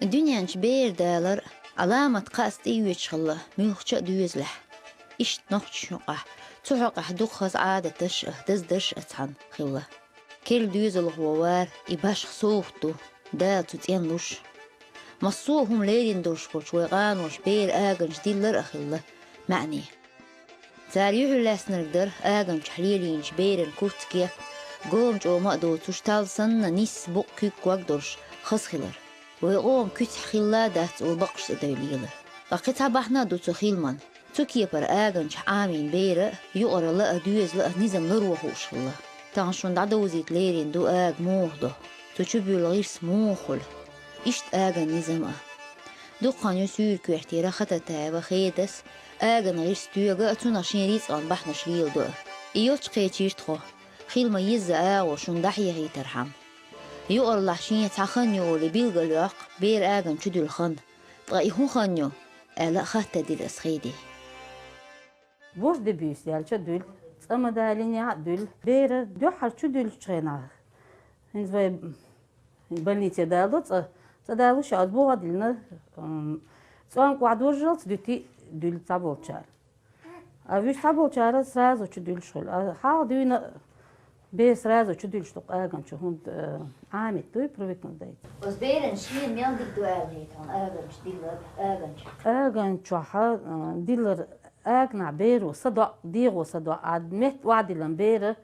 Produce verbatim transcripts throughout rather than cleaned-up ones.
Дуьнен чу бер далар Ӏаламат кхаъ тӀеоьцуш хилла муьлххача а доьзалехь. Иштта нохчашна юкъахь цу хьокъехь дукха хаза Ӏадаташ а, даздарш а цхьаьна хилла. Керла доьзалхо вар и башха совгӀат ду, Дала цу цӀенлуш. Массо а хӀума лерина долуш болчу вай къаноша беран аганчу диллар а хилла маьӀне. Цара юьхьарлаьцнарг дара аганчохь лелийначу беран куц-кеп, гом-чӀома а доцуш, талла санна, нисса букъ-куьг ког долуш хаза хилар. Вай къоман куьцехь хилла а дац олу бакъ цӀа девлла лелар. Ткъа кхин цхьа бахьана а ду цу хиламан. Цу кепара аганчохь Ӏамийна бер а, юкъара ла а, доьзал а низам ларо хууш хилла. Тахана шуна дӀадовзийта лерина ду ага муха до, цу чу буьллу гӀирс муха хуьлу. Иштта аган низам а. Дукха хан ю Суьйра коьртера Хататаева Хедас аган гӀирс тоьга а, цунах шен рицкъан бахьанаш леладо а. И йолчу кхечийра тхо, хилама йизза агӀо шуна дӀахьехийтархьама. Юкъараллехь шен цхьа хан ю олий билгалйоккху беран аган чу дуьллу хан, ткъа и хӀун хан ю, аьлла а хаттар дира ас Хеде. Божда де буьйса даьлча а дуьллу, цӀа ма далинехь а дуьллу. Бер дуьххьара чу дуьллучу хенахь, хӀинца вай больнице даладо цӀа, цӀа далуш а, аса буха а диллина, м, цӀонка охьадожжалц дуьти дуьллу цхьаболчара. А вуьш цхьаболчара сразу чу дуьллуш хуьлу. А хьалха дуьйна бер сразу чу дуьллуш ду-кх аган чу, хӀунда, э, Ӏамийта дуй, привыкнуть дайта. Оцу беран шена мел дика ду аьлла хета хьуна аган чу диллар, аган чу? Аган чохь, э, диллар аганахь беро садоӀу, дегӀо садоӀу, а метта охьадиллина бер,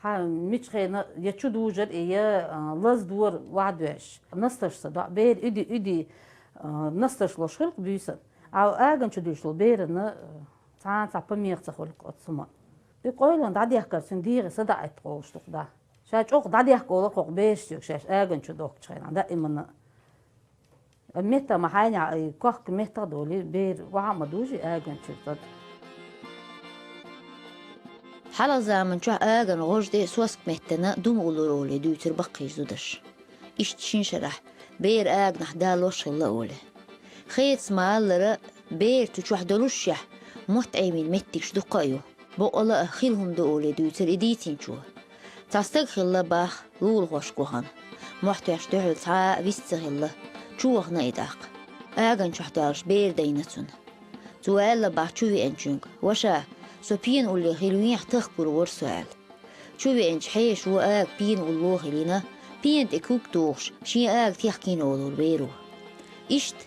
хьан мича хенахь я чу дужар и, я, э, лазадора охьадоьжуш. Настарш садоӀу, бер уьди, уьди, э, настарш луш хуьлу-кх буьйсанна. А аган чу дуьллуш долу берана, э, цхьа а цхьа помеха ца хуьлу-кх оцу хӀуманна. И къойлан дӀадехкар цуьнан дегӀе садаӀийта къовлуш ду-кх, да. Ша чӀогӀа дӀадехка олу-кх хӀокху бераш соьга шаьш аган чу дохкучу хенахь, даимана. Метта ма хьайнехь, и кохка меттах а долий, бер охьа а ма дужий аган чуьра цӀа. Хьалха заман чохь аган гӀожда а, соска меттана дума уллура олий дуьйцура баккхийчу зудаша. Иштта шина шарахь бер аганахь далош хилла олий. Хедас ма-аллара, бер цу чохь долушшехь, мотт Ӏемийна меттигаш дуккха а ю. Боккъала а хила хӀума ду олий дуьйцура и дийцинчо. Цхьа стаг хилла боху лулахошка вахана. Мохь тоьхначу дуьхьал цхьа а вист ца хилла, чу вахана и тӀаккха. Аган чохь долуш бер дайна цунна. Цо аьлла боху чу веанчуьнга: «Ваша, со пена улле хила вехьа, тахка гур вара со», — аьлла. Чу веанчу хьешо ага пена улло хилийна, пена тӀе куьг тухуш, шен ага техкийна олура беро. Иштта,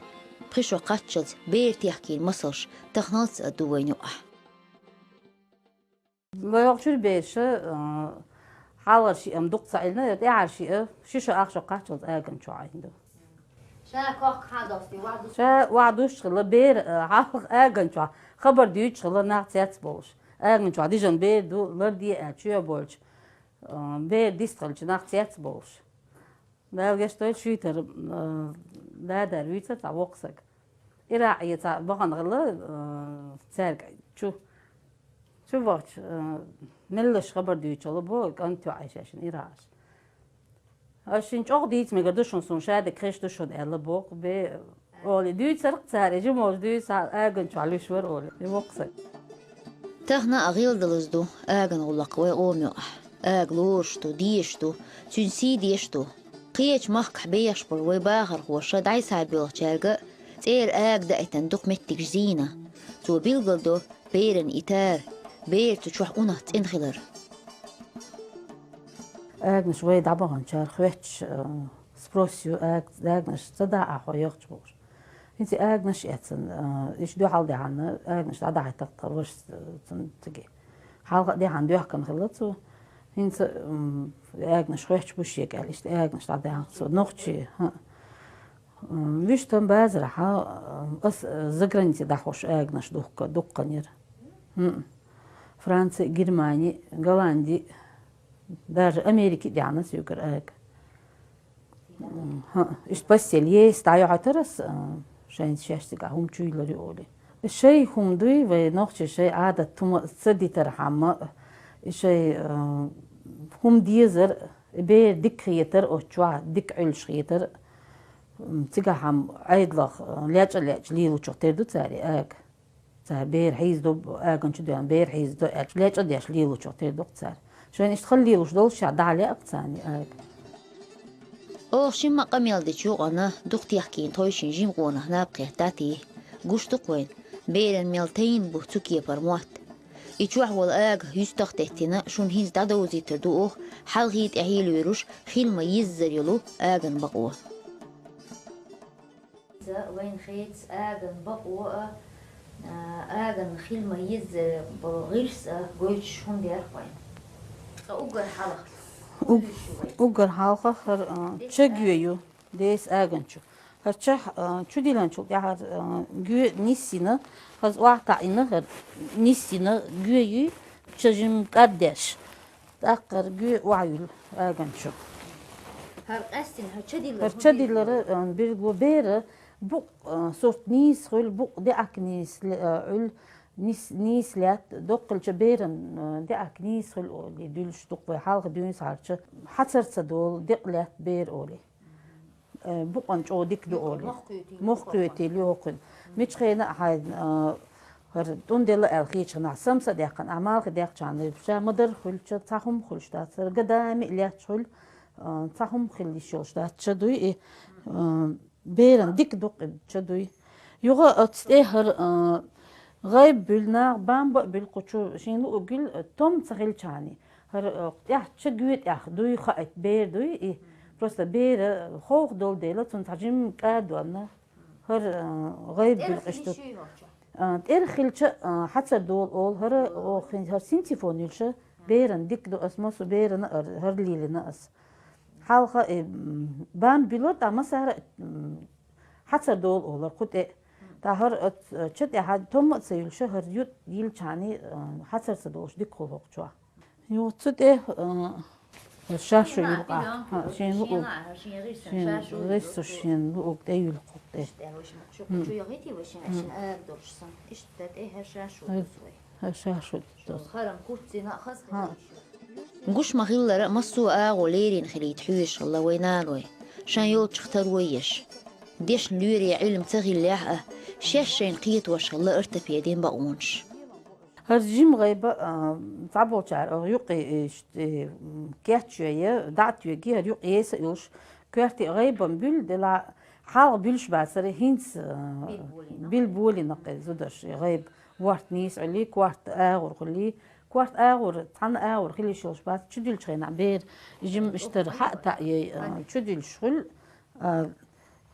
пхи шо кхаччалц бер техкийна масалш таханалц а ду вайна юкъахь. Вай хӀокху чуьра бераша, а, хьалхара шиъ-м дукха ца Ӏиллина, тӀаьхьара шиъ, ши шо ах шо кхаччалц аган чу Ӏийна ду. Ша кохка хьан достий, вахь ду? Ша вахь дуьсуш хилла бер, а, хьалха аган чохь хабар дуьйцуш хилла нах цец болуш. Аган чохь дижина бер ду, ларде аьлла, чоь болчу, а, бер дистхилча нах цец болуш. Дала гечдойла, шуьйтара, а, дадар вуьйцура цхьа воккха саг. Иракъе цхьа бахана хилла, а, цаьрга чу. Чу вахча, а, меллаша хабар дуьйцуш хилла боху, кӀант йоӀ Ӏайшашна иракъаш. Ас шуна чӀогӀа дийца мегар ду шуна, суна шадерг хезаш ду шуна аьлла боху, бе, олий дуьйцура-кх цара, и жимолчу дуьйцу аган чохь луьйш вара олий, и воккха саг. Тахана а гӀелдалаза ду аган гӀуллакх вай къома юкъахь. Ага лоруш ду, дезаш ду, цуьнан сий дезаш ду. Кхечу махкахь бехаш болу вай бахархоша дӀасабоьлхучаьрга цӀера ага даийтина дукха меттигаш зийна. Цо билгалдо беран и тара, бер цу чохь унах цӀена хилар. Аганаш вай дӀабаханчара хоьттуш, а, спрос ю, аг-, аганаш ца дахьа хьо яхча бохуш. ХӀинца аганаш эцна, а, иштта дуьхьал дехьана аганаш дӀадахьийтарх тхан вашас, а, цунна циге. Хьалха а дехьана доьхкина хилла цо. ХӀинца, м, аганаш хоьттуш бу шега аьлла, иштта аганаш дӀадаьхьна цо. Нохчий, хӀаъ. М, вуьшта базарахьа, м, ас, а, загранице дӀахьош аганаш духка, дуккха яра. ХӀаъ. Франци, Германи, Голланди, даже Америки а дехьна соьгара ага. М, хӀаъ, иштта постель есть, дӀайохьуьйтура ас, а, шайна шаьш цигахь хӀума чуйла ю олий. Шай хӀума дуй, вай нохчий шай Ӏадат хӀума ца дитархьама, шай, а, хӀума дезар, бер дика хетар, оцу чохь дика Ӏуьллуш хетар, м, цигахьама Ӏедалах, а, лечкъа-лечкъа лелочух тера ду цара и ага. Цара бер хьийзадо, аган чу доьгӀна бер хьийзадо аьлча, лечкъа деш лелочух тера ду-кх цара. Шайна иштта хала лелош доллушехь, дӀа лаьа-кх царна и ага. Оха шимма къамел дечу юкъана дукха техкийна тхойшинна жима къонах наб кхетта тӀе. Гуш ду-кх вайна, беран мел тайна бу цу кепара мотт. И чохь волу ага юьстах теттина шуна хӀинца дӀадовзийтар ду оха, хьалхий тӀаьхьий лоьруш хила ма-еззара йолу аган бакъо. Иза вайна хецаш аган бакъо а, а, аган хила ма-еззара болу гӀирс а гойтуш хӀума дара-кх вайна. Ткъа уггар хьалха. Уг-, уггар хьалха хӀара, а, ча гоь ю, деса аган чу. ХӀара ча, а, чу диллинчул тӀаьхьа, а, гоь ниссина, хаза охьатаӀийна, хӀара ниссина гоь ю, ча жимма кӀаддеш. ТӀаккха хӀара гоь охьаюьллу аган чу. ХӀара къаьстина, хӀара ча диллар хӀун дийр ду? ХӀара ча диллар, а, билгало бер букъ, а, сурт нийса хуьлу, букъ деӀак нийса ле-, а, Ӏуьллу, нис-, нийса лаьтта, доккхалча беран, а, деӀак нийса хуьлу олий, дуьллуш ду-кх вай хьалха дуьйна схьарча, хьацар ца долу декъа лаьтта бер олий. Э, букъана чӀогӀа дика ду олий. Мохк кхетийла ю хӀокхуьнан. Мича хенахь а хьайна, а, хӀара тӀунделла аьлла хеташ хенахь, самса а даьккхина, ахь малхе даьккхичхьана, ша ма-дарра хуьлу ча, цхьа хӀума хуьлуш дац, хӀара гадами а лаьтташ хуьлу, а, цхьа хӀума хила йиш йолуш дац, ча дуй и, а, беран дика ду-кх и ча дуй. Юха оцу тӀе хӀара, а, гӀайба буьллу наха, бамба а буьллу кху чу, шена луъург гил, а, том ца хилчхьана. ХӀара, а, тӀехь ча гоь тӀехь дуй хаийта бер дуй и. Просто бер ховха долу дела, цунна цхьа жимма кӀа а донна, хӀара, а, гӀайба буьллу-кх иштта. А, тӀера хилча, а, хьацар долу олу, хӀара, о, хин-, хӀара синтифон юьлуша, беран дика ду ас, массо берана а, хӀара лелийна ас. Хьалха, э, м, бан буьллура, тӀаккха массара а, м, хьацар долу олура кху тӀе. ТӀаккха хӀара оцу, э, ча тӀехь тома а ца юьлуша, хӀара ю-, йилличхьана, э, хьацар ца долуш дика хуьлу хӀокху чохь. Юха цу тӀе, э, ша шу юьллу къахь. ХӀа, шена луъург. Шена гӀирсаш шена луъург тӀе юьллу кху тӀе. Иштта, в общем, шу кху чу йохийти, в общем, шена ага долуш сан. Иштта тӀе хӀара ша шу дузу вай. ХӀара ша шу дузу. Харам курццина а хаза хилла шу. Гуш ма-хиллара, массо а агӀо леррина хилийта хьоьжуш хилла вайн наной, шайн йолчух таро еш. Дешна лоьре Ӏилма ца хиллехь а, шаьш шайна кхетош хилла ортопедийн бакъонаш. ХӀара жима гӀайба, а, цхьаболчара оха юкъе, э, ш-, э, м, кечйой, дӀа а тоьгий, хӀара юкъе еса а йолуш, коьрте гӀайбан буьллу, делахь хьалха буьллуш бацара, хӀинца, а, билболийна-кх и зударша и гӀайба. Ворта нийса Ӏуьллий, корта агӀор хуьллий, корта агӀор, цхьана агӀор хила йиш йолуш бац, чудуьллучу хенахь бер жима иштта хьа а таӀйой, а, чудуьллуш хуьлу, а,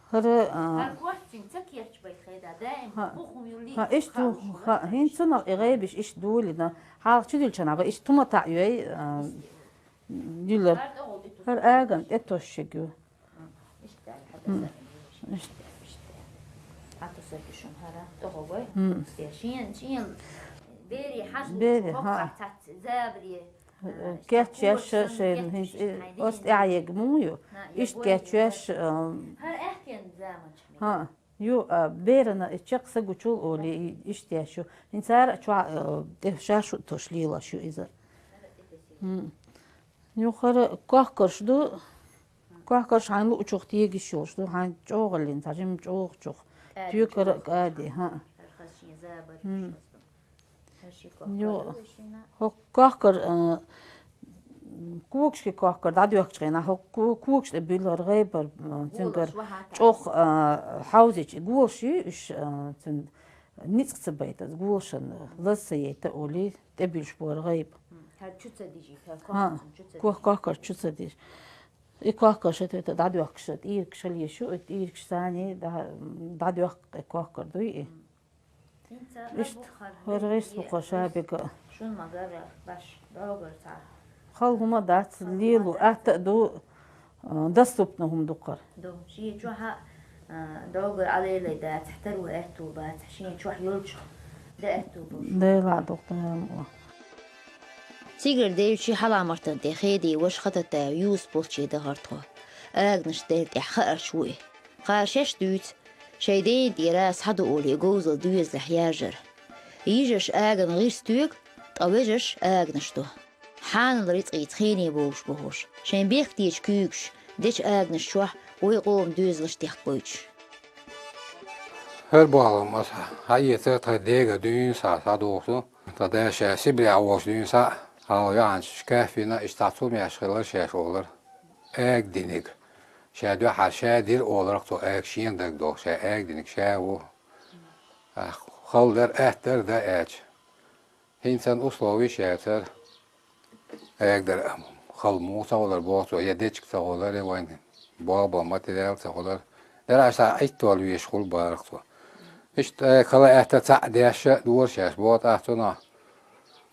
хӀара, а, хӀара корта цуьнга ца кечбайта хеда, даим хӀа, хӀу-хӀум юллий, хӀа, иштта хӀу-, хӀа, хӀинца цунах и гӀайбаш иштта долийна, хьалха чудуьллучу хенахь бан иштта хӀума таӀйой, а, юьллура. ХӀара аган тӀе тосшиг ю. Иштта аьлла, хьан даса. Иштта. Хьан ту саг шун хӀара, тӀохугой? Шен, шен бери хьажа, бери, хӀа. Цац, забаре. Кечъеш шен, хӀинца, оцу тӀаьхьа егга муха ю? Иштта кечъеш, а, хӀара аьхкен заманчохь. ХӀа, ю, а, берана и чекх са гучул олий, и иштта еш ю. ХӀинца ара а чохь, а, тӀе ша шу тош лелаш ю иза. Юха хӀара кохкарш ду. Кохкарш хьайна луучух тегаш йолуш ду, хьайна чӀогӀаллин, цхьа жимма чӀогӀачух. Тоькара а кӀади, хӀа. Йо, хӀокху кохкар, а, когашки кохкар дӀадоьхкучу хенахь, хӀокху ко-, когаш тӀе буьллу хӀара гӀайбар, а, цуьнгара чӀогӀа, а, хьовзича, голаш ю уьш, а, цуьнан ницкъ ца байта, голашан лаз ца яйта олий, тӀебуьллуш бу хӀара гӀайба. ХӀара чу ца дижи, хӀара кохкар чу ца дижи. Кох-, кохкар чу ца дижи. И кохкар ша тӀе дӀадоьхкуш, тӀийргаш хила еш ю, и тӀийргаш саний дӀа-, дӀадоьхку и кохкар дуй и. Иштта, хӀара гӀирс бу кху ша бега. Шун ма-гарра, баш, догар цхьа. Хала хӀума дац, лело атта а ду, а, доступно хӀума ду кхара. Ду, шен чохь а, а, догар Ӏалелай дацахь, таро аьтту бацахь, шен чохь йолчух де аьтту бу. Дела а ду, Дела а. Цигара девлчи хьаламартан тӀе хеди ваша Хататаев Юсуп болчий дахара тхо. Аганаш дер тӀехь хаарш ву и. Кхара шаьш дуьйцу, шайн дена тӀера схьаду олий говзал доьзалехь яжар. Йижарш агана гӀирс тоьгу, ткъа вежарш аганаш до. Хьанал рицкъийца хене бовлуш бохуш, шайн бехктечу куьйгаш дечу аганаш чохь вай къоман доьзалаш дехкабойтуш. ХӀара бохам аса хьаэца тхан дега дуьйна схьа схьадоху. Тхан да ша Сибрехь волчу дуьйна схьа, хьалха йоӀанчаш кафина, иштта цхьа цумеш хилар шаьш олар. Ага диниг. Ша дуьхьал ша дира оларах цо ага шена дагадоху, ша ага динарг ша ву. Ах, хала дара, атта дара, да аьлча. ХӀинца санна условиш яцара. Ага дара хала муха ца гӀолар боху цо, я дечиг ца гӀолар, я вайн болх бан материал ца гӀолар. Дара аша Ӏиттор везаш хуьлу бахара цо. Иштта ага хала атта цхьаъ деш а дора шаьш, боху тӀаккха цунах.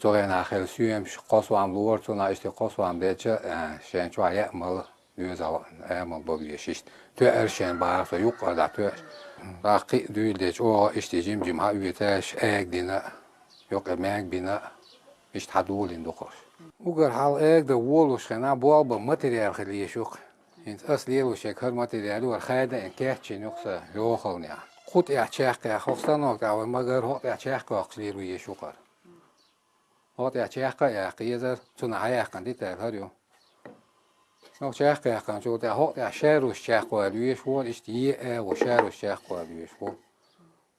Цу гӀенах хилла соьмаш кхо сом лора цунах, иштта кхо сом деча, а, шен чохь яа мала. Оьзал амал бан везаш иштта. Тоьар шен бахара со юккъара дӀатоьаш. ТӀаккха кхин а дуьйла дечу оха иштта жим-жим хьаоьцуш, ага дина, юккъе мега бина, иштта хьадолийна ду-кх уьш. Уггар хьалха ага дан волуш хенахь болх бан материал хила езаш ю-кх. ХӀинца ас лелош ерг хӀара материал ю, хӀара хадийна кечйина ю-кх сан йохалнехь. Кху тӀехь чекхъяьхна, хӀокху станок тӀехь вай магар хӀокху тӀехь чекхъяккхуш лело езаш ю-кх хӀара. ХӀокху тӀехь чекх а яккха езара, цунах хьаяьккхина деталь хӀара ю. ХӀокху чекх яьккхинчул тӀаьхьа хӀокху тӀехь шаьрраш чекхвала везаш ву, иштта е а ву шаьрраш чекхвала везаш ву.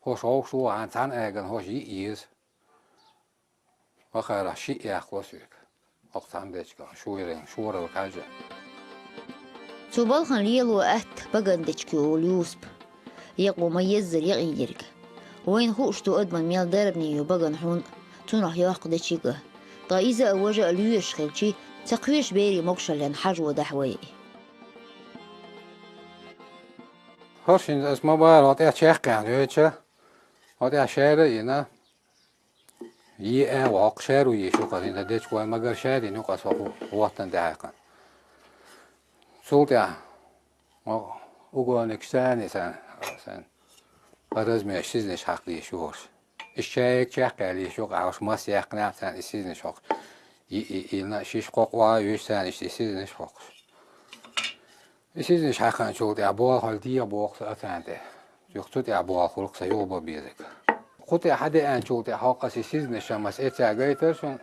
ХӀорш вовшах ву, хьан цхьана агана хӀорш йиъ еза. Вахарах шиъ яккхало соьга. ХӀокху цхьана дечигах шуьйренга шоралла кхаьжна. Цу балхана лело атта баган дечиг ю олу Юсупа. Екъо ма-еззара якъийна ерг. Вайна хууш ду адаман мел дарбане ю баган хьун а, цунах йоккху дечиг а. Ткъа иза а, важа а лоьраш хилчи, ца кхоьшу берийн могушаллин хьажо дахьа вай. ХӀорш хӀинца ас ма-бахара хӀокху тӀехь чекхъяьхна йоьдуш, хӀокху тӀехь шаьра а йина, е а ву, хӀокху шаьрру езаш ю-кх хӀара, хӀинца дечиг вай магар шаьра йина ю-кх ас хӀокху хӀоттана тӀехь хьаькхна. Цул тӀаьхьа, о, угольникаш царна, царна, царна размераш сизнаш хьакха дезаш ю хӀорш. Иштта шайга чекхъяла езаш ю-кх, ахь хӀорш мас яьккхинехь царна и сизнаш хӀокхуш. И, и, и, на, шиш кхокъ ван а вуьйш царна иштта и сизнаш хӀокхуш. И сизнаш хьаькхначул тӀаьхьа болх хьал дегӀа боху сан а царна тӀе. Юха цу тӀаьхьа болх хуьлу-кх сан юха бан безарг. Кху тӀе хьадеанчул тӀаьхьа хӀокху ас и сизнаш а маса эццехь гайтара шуна.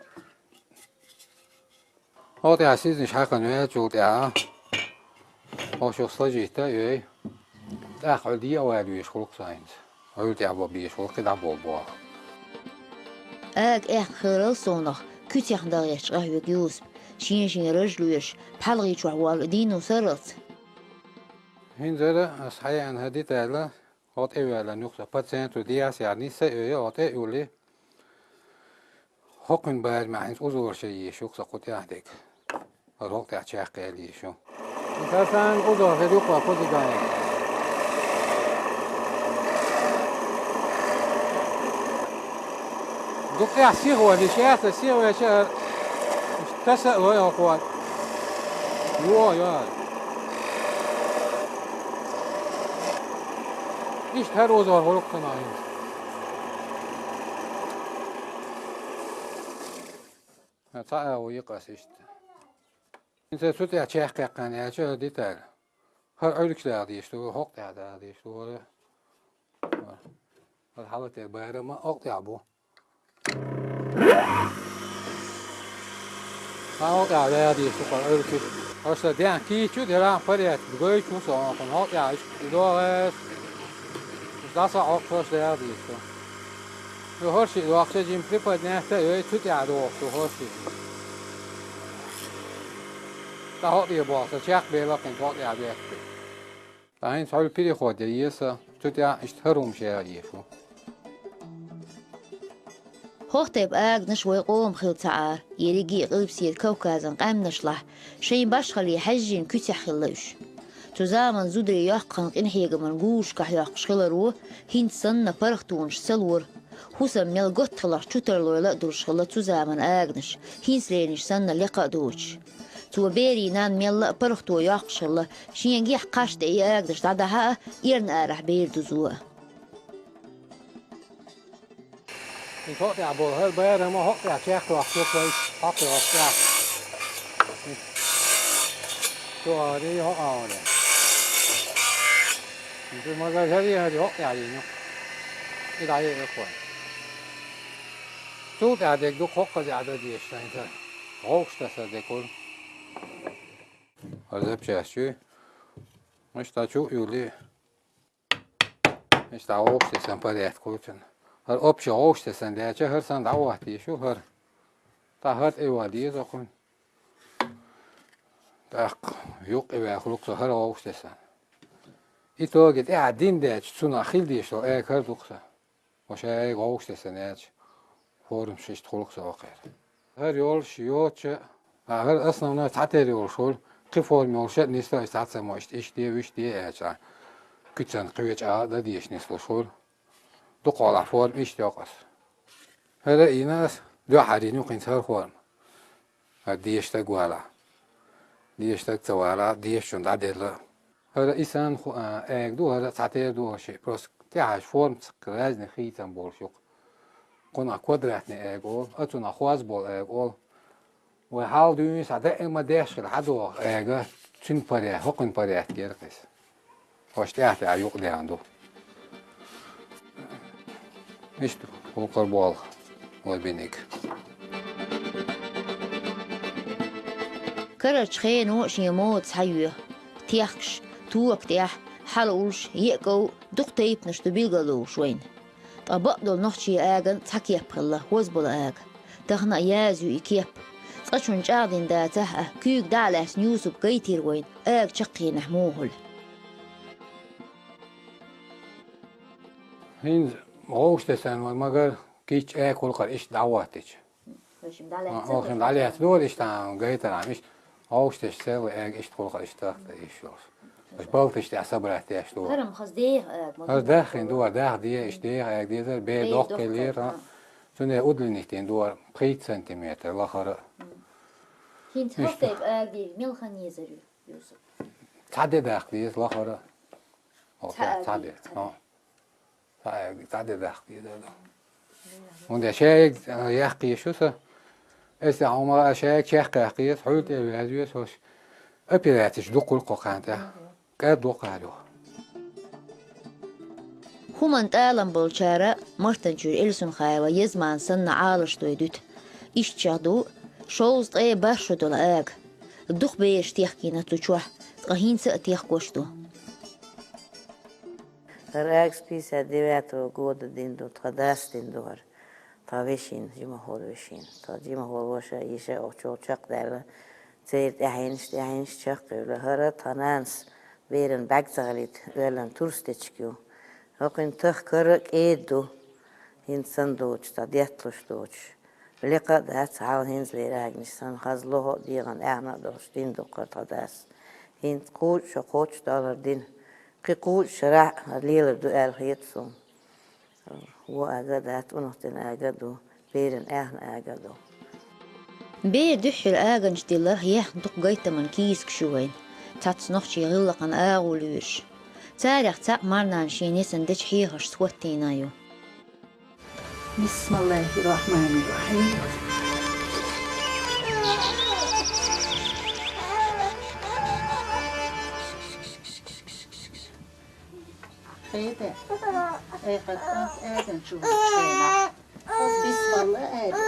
ХӀокху тӀехь сизнаш хьаькхна ваьллачул тӀаьхьа, хӀорш юха сложить а йой, тӀаккха хьуьлла дегӀа вала везаш хуьлу-кх сан хӀинца. Хьуьлла тӀехь бан безаш хуьлу-кх кхидӀа болу болх. Ага аьккха хиларал совнах, куьцехь дан гӀерташ къахьоьгу Юсуп, шен-шен раж лоьраш, пхьалгӀий чохь воллу дийно сарралц. ХӀинцара ас хьаяьхна хӀара деталь, хӀокху тӀе а ваьлла юха сан, по центру дехьа-сехьа нисса а йой, хӀокху тӀе а юьллий. ХӀокхуьнан барамехь хӀинца узораш ян езаш ю-кх сан кху тӀехь дерг. ХӀара хӀокху тӀехь чекхъяла езаш ю. Сан узор хир ю-кх кхузахь. Дукха тӀехь сиха ван, иштта сиха ваьлча, иштта таса а лой хӀокхо. Йо, йо. Иштта хӀара узор хуьлу-кх сан хӀинца. Цхьа а ву йикъас иштта. ХӀинца цу тӀехь чекхъяьккхина яьлча хӀара деталь. ХӀара Ӏуьргаш дала дезаш ду, хӀокху тӀехь дала дезаш ду хӀара. ХӀара хьала тӀе барам а хӀокху тӀехь бу. Хьан хӀокху тӀехь дала дезаш ду хӀара Ӏуьргаш. ХӀорш сан дехьа кийча а дерахь, порядке гойтуш ву со хьуна, хӀокху тӀехь иштта и догӀу, дӀаса а хьокхуш дала дезаш ду. Ю хӀорш и дохча жим приподнять а йой, цу тӀехь дохуш ду хӀорш и. Ткъа хӀокху тӀе боху сан чекхбелла кхин хӀокху тӀехь бетта. Ткъа хӀинца хьуьлла переход ян еза сан, цу тӀехь иштта хӀара хӀума шаьра езаш ву. ХӀокху тайпа аганаш вай къоман хилла ца Ӏара, ерриге а Къилбаседа Кавказан къаьмнашлахь, шайн башхалле хьаьжжина куьцехь хилла уьш. Цу заманан зударий йоккхачу къинхьегаман гурашкахь йоккхуш хиларо, хӀинца санна паргӀатонаш ца лора. ХӀусам мел готта хиларх чу тарлойла а долуш хилла цу заманан аганаш, хӀинцалернаш санна лекха а доцуш. Цо берийн нанна мелла а паргӀато йоккхуш хилла, шен гихь кхаж тӀе и аганаш дӀадахьа а, эрна арахь бер дузо а. И хӀокху тӀехь болу хӀара барам а хӀокху тӀехь чекхдоккхуш ю-кх вай, хьокху тӀехь. Чу гӀаре, хӀокху гӀаре. Цу магар хӀара, хӀара хӀокху тӀехь йина ю. И дӀаеа ю-кх вай. Цул тӀаьхьа дерг ду-кх хӀокхузахь дан дезаш сан хӀинца. ГӀовгӀаш таса дерг хуьлу. ХӀара запчасть чуьй. Иштта чу а юьллий. Иштта вовшахтессан порядок ву цуьнан. ХӀара общий вовшахтессан даьлча, хӀара санна дӀахӀотта езаш ю хӀара. Ткъа хӀара тӀе ван деза хӀокхунна. ТӀаккха юккъе ваьлла хуьлу-кх со хӀара вовшахтессан. Итоге тӀаьхьа дин дечу, цунах хила дезаш долу эга хӀара ду-кх сан. Ва ша эга вовшахтессан яьлча, формаш иштта хуьлу-кх сан вакхера. ХӀара йолуш йоцуша, а хӀара основной цхьатера йолуш хуьлу, кхин форма йолуш а нисдо иза цхьацца мо иштта, иштта де, вуьшта де аьлча, куьцан кхин веча а дан дезаш нислуш хуьлу. Дукхахьолахь форма иштта йоккху аса. ХӀара а йина аса, дуьххьара йина ю-кх хӀинца хӀара форма. ХӀара дезаш стаг валахь. Дезаш стаг ца валахь, дезачунна дӀаделла. ХӀара и санна ху-, а, эга ду, хӀара цхьатера ду хӀара шиъ. Просто тӀаьхьа форма ца разный хийцам болуш ю-кх. Кхунах квадратный эга олу, а цунах хоза болу эга олу. Вай хьал дуьйна схьа даима деш хила хьадогӀу эга, цуьнан поряд-, хӀокхуьнан порядкера кхиса. Хьош тӀаьхьа-тӀаьхьа юкъадаьхна ду. Иштта, хӀокхура болх вай биниг. Карарчу хено а шен мода схьайоь, техкаш, тока тӀехь, хьала уллуш, еа ков, дукха тайпанаш ду билгалдолуш вайна. Ткъа бакъдолу нохчийн аган цхьа кеп хилла, хоза болу ага. Тахана а язйо и кеп. Цкъачунна чӀагӀдина дацахь а, куьйга дӀа а лаьцна Юсупа гайтира вайна, ага чаккхенехь муха хуьлу. ХӀинца вовшахтессан вай магар кийча ага хуьлу-кх хӀара иштта дӀахӀоттича. В общем, дӀалаьцна дора иштта гайтархьама, иштта вовшахтесча, церан ага иштта хуьлу-кх хӀара иштта тахта йиш йолуш. Аша балташ тӀехь собрать деш ду. ХӀара-м хаза деха ага ма ду. ХӀара даххийна ду, даха де, иштта деха ага дезара, бер доккха хилера, а. Цуьнан удлинить дина ду хӀара пхийтта сантиметр лахара. ХӀинца хӀокху тайпа ага дийр мел хан езар ю, Юсуп? Цхьа де даккха деза лахара. Цхьа ага, цхьа де. Цхьа де даккха деза. ХӀунда аьлча ша ага, а, яккха езаш ю сан. Аса хьуна ма ша ага чекхъяккха еза, хьуьлла тӀе ваьзна веза хӀорш. Операцеш дукха хуьлу-кх кху ханна тӀехь. КӀад воккхур ю. ХӀуманан тӀалам болчара Мартанчуьра Эльсунхаева Езмана санна Ӏалашдой дуьту. Иштта чӀагӀду шовзткъе бархӀ шо долу ага. Дукха бераш техкийна цу чохь, ткъа хӀинца а техкош ду. ХӀара ага с пятьдесят девятого года дина ду, тхан дас дина ду хӀара. Тхан вешин, жимахволу вешин. Тхан жимахволу ваша, йиша а оцу чохь чекхдаьлла, церан тӀаьхьенаш, тӀаьхьенаш чекхъевлла. ХӀара тхан нанас беран бӀаьрг ца хилийта оьллина турс дечиг ю. ХӀокхуьнан тахкар а кӀеда ду, хӀинца санна доцуш, цхьа детталуш доцуш. Лекха а дац хьалха хӀинца леринарш санна, хаза лоху а, дегӀан аьхна а долуш дина ду-кх хӀара тхан дас. ХӀинца кхузткъа шо кхочушдалар дина. Кхин кхузткъа шарахь а лелар ду аьлла хета суна. Вон ага а дац, унах дина ага а ду, беран аьхна ага а ду. Бер дуьххьара аганчу дилларх яьхна дукха гайтаман кийсакаш ю вайна, цхьацца нохчийн гӀиллакхана агӀо лоьруш. Царех цхьаъ марнана шен несана дечу хьехаршца хӀоттийна ю. Бисмиллахир-рахманир-рахим. Хеда, айхьа кӀант аьгӀан чу вилчхьана, бисмалла аьлла,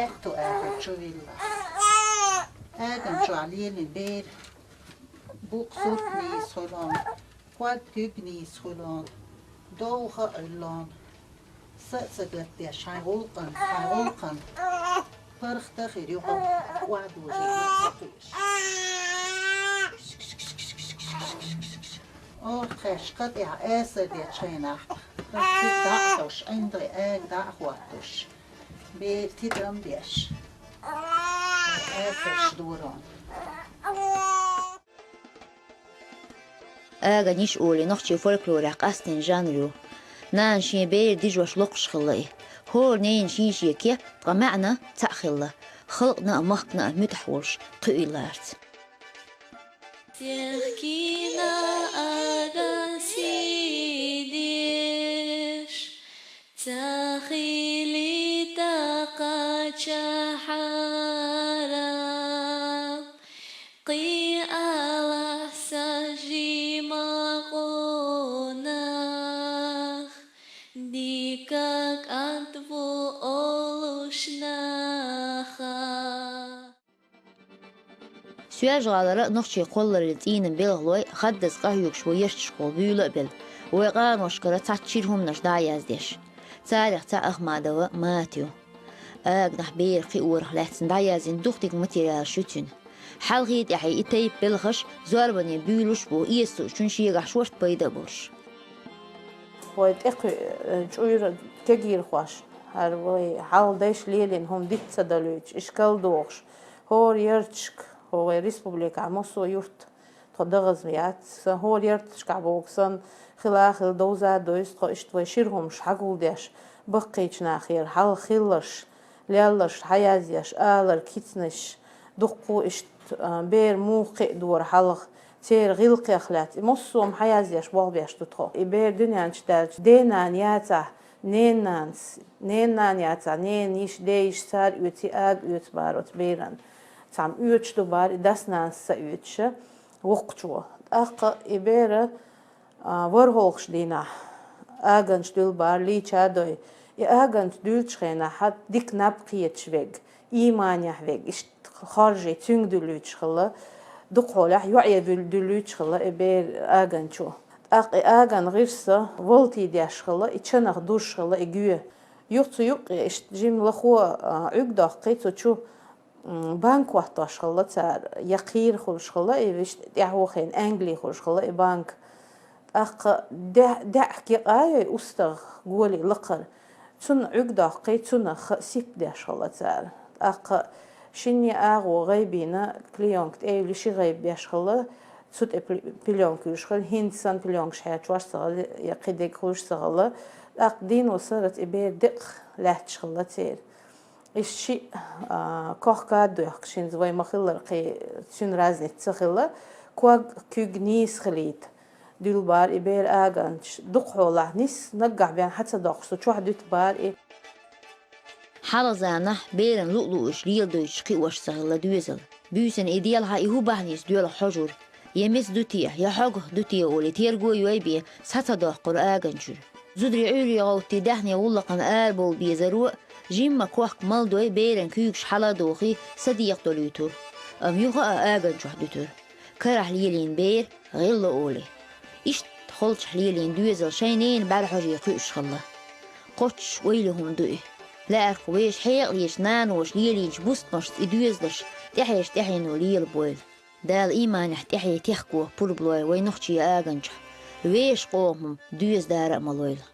аьтту аьгӀан чу вилла. АьгӀан чохь лелийна бер, букъ сурт нийса хуьлун, ког куьг нийса хуьлун, довха а Ӏуьллун. Са а ца гатдеш, хьайн гӀуллакхана, хьайн гӀуллакхана паргӀат а хир ю хьо, охьадожийна а ца кхуьуш. Оха кхаьчча кха тӀехь асар дечу хенахь, хӀара цига дӀа а хьош, ӀиндагӀий ага дӀа а хӀоттош, бер тидам беш, асарш дорон. Аганаш олий нохчийн фольклорехь къастийна жанр ю. Нана шен бер дижош локхуш хилла и. ХӀора ненан шен-шен кеп, ткъа маьӀна цхьаъ хилла, халкъана а, махкана а муьтӀахь волуш кхуьуьйту лаьрца. Техкийна ага сий деш, ца хилийта кхачахьара, кхин алахь сан жимакъонах, дика кӀант ву олуш наха. Соьлжа-ГӀалара нохчийн кхоллараллин цӀийнан белхалой хаддаза къахьоьгуш бу ешшашкахула буьйла а белла, вай къаношкара цхьацца чуьра хӀуманаш дӀа а яздеш. Царех цхьаъ Ахмадова Мата ю. Аганахь берах кхиорах лаьцна дӀаяздина дукха дика материалаш ю цуьнан. Хьалхе тӀаьхье и тайпа белхаш зорбане буьйлуш бу, эццачунна шегахь шортта пайда а болуш. Вай тӀекхуьу, э, чуьйра кегийрхош, хӀара вай хьалха дайша лелийна хӀума диц ца далуьйтуш, ишкал дохуш, хӀора ярташка, хӀо вай республикахь массо а юрт тхо дагӀазма яц, сан хӀора ярташкахь боху санна, хила а хила, довза а довза тхо, иштта вай шира хӀумаш хьагулдеш, баккхийчу нахера хьалха хилларш, лелларш хьаязъеш, алар, кицанаш, дуккха иштта, а, бер муха кхиадора хьалха, церан гӀиллакхех лаьцна, и массо а хьаязъеш болх беш ду тхо. И бер дуьнен чу даьлча, ден-нана яцахь, ненан-нанас, ненан-нана яцахь, ненан йиша, ден йиша, цара оьцу, и ага оьцу бара оцу беран. Цхьамма оьцуш ду бара, и дас-нанас ца оьцуш, воккхачо. ТӀаккха и бер А, ворхӀалгӀачу дийнахь аганчу дуьллу бара лийча а дой. И аганчу дуьллучу хенахь хьан дика наб кхеташ верг, ийманехь верг, иштта хоржий цуьнга дуьллуьйтуш хилла, дукхахьолехь йоӀе дуьл-, дуьллуьйтуш хилла и бер аганчо. ТӀаккха и аган гӀирс валти деш хилла, и чанах дузуш хилла и гоь. Юха цу юккъе иштта жимма лахо, а, Ӏуьрг доккхий цу чу. М, банк хӀоттош хилла цара, я кхийра хуьлуш хилла и, вист тӀаьхьо хиъна Англи хуьлуш хилла и банк. ТӀаккха де-, деӀ кхиъ а йой устагӀа голе лакхара. Цунна Ӏуьрг доккхий, цунах сип деш хилла цара. ТӀаккха шинне агӀо гӀайбина, клеёнка тӀе а йиллий, ши гӀайба беш хилла, цу тӀе пле-, плеёнка юьллуш хилла, хӀинца санна плеёнкаш хьерчош ца хилла, я кхидерг хуьлуш ца хилла. ТӀаккха дийно сараца и бер декъах лаьтташ хилла церан. Иштта шиъ, а, кохка а доьхкуш, хӀинца вай ма-хиллара кхин цуьнан разница ца хилла, ког, куьг нийса хилийта дуьллу бара и бер аганчаш. Дукхахьолахь нисса наггахь бен хьа ца доккхуш, цу чохь дуьту бара и. Хьалха заманахь беран луъ-луъуш леладойтуш кхиош ца хилла доьзал. Буьйсанна и делахь и хӀун бахьанийца доьлху хьожура, я меца ду те, я хьогах ду те олий терго а йой бен, схьа ца доккхура аганчуьра. Зударий Ӏуьйре гӀовттий даьхни гӀуллакхана арабовла безаро а, жимма кохка мала дой, беран куьйгаш хьала а дохий, са декъа долуьйтура, амма юха а аган чохь дуьтура. Карахь лелийна бер гӀелла олий. Иштта холчахь лелийна доьзал шайн ненан бӀаьрхьожий кхуьуш хилла. Кхоччуш ойла хӀума ду и. Лаьара-кх вешан хьекъалечу наноша лелийначу бустамашца и доьзалш тӀаьхьенаш тӀаьхьено лелабойла. Дала ийманехь тӀаьхье техко пурба лойла вайн нохчийн аганчохь, вешан къоман хӀума доьза дара а ма лойла.